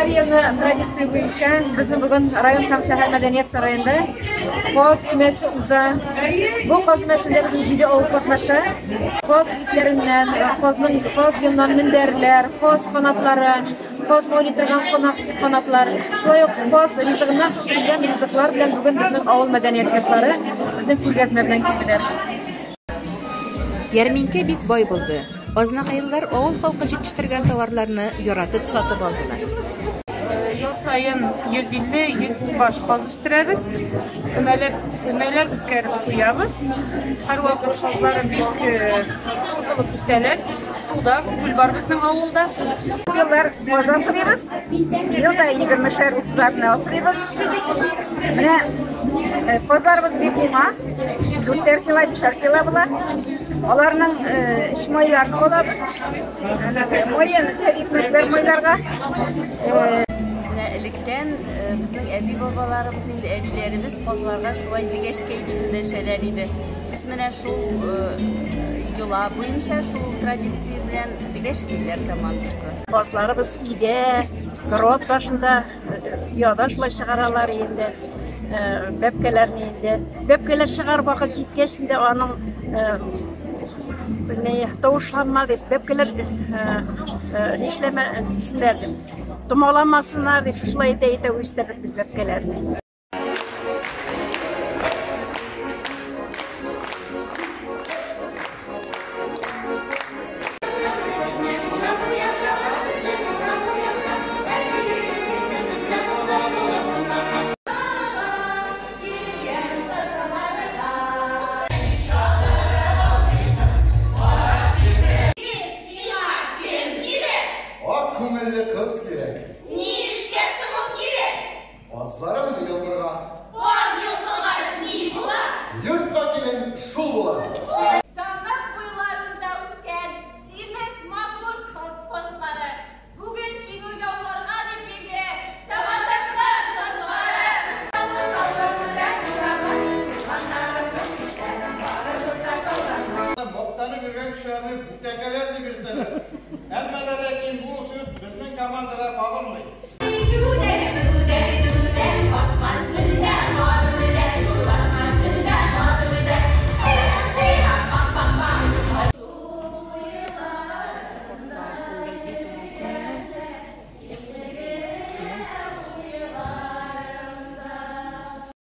Һәр елны традиция буенча безнең бүген район һәм шәһәр мәдәният сараенда каз өмәсе уза. Бу каз өмәсендә безнең җиде авыл катнаша. Каз итләреннән, казның каз йоннан мендәрләр, каз канатлары, каз майлый торган канатлар, шулай ук каз ризыгыннан пешерелгән ризыклар белән бүген безнең авыл мәдәният йортлары безнең күргәзмә белән килделәр. Ярминкә бик бай булды. Азнакайлылар авыл халкы җитештергән товарларны яратып сатып алдылар. Ел саен 150-100 баш каз үстерәбез. Өмәләр, өмәләр үткәреп суябыз. Һәрвакыт казлары бик зур булып үсәләр. Суда күл бар безнең авылда. Еллар каз асрыйбыз. Ел да егермешәр, утызарны асрыйбыз. Менә казларыбыз бик уңа. Дүртәр кило, бишәр кило була. Аларның эч майларын алабыз. Майын тәбикмәкләр майларга. Менә электән безнең әби-бабаларыбыз, инде әбиләребез казларга шулай дегәчкәй дип эндәшәләр иде. Без менә шул йола буенча, шул традиция белән дегәчкәйләр командасы. Казларыбыз өйдә, карават башында Ояда шулай чыгаралар инде бәбкәләрне инде. Бәбкәләр чыгар вакыт җиткәч инде аның не тавышланма дип, бәбкәләр нишләмәсеннәр дип, томаламасыннар дип шулай әйтә-әйтә үстердек без бәбкәләрне. Ак күңелле кыз кирәк. Ни эшкә соң ул кирәк? Казларым җыелдырга. Каз йолкыгач ни була? Йортка килен шул була. Тамак буйларында үскән симез матур каз казлары бүген җиңү яуларга дип килде Таватаклар казлары. Мактанып йөргән кешеләрне бүтәкәләр дип йөртәләр. Әмма дә ләкин бу сүз безнең командага кагылмый.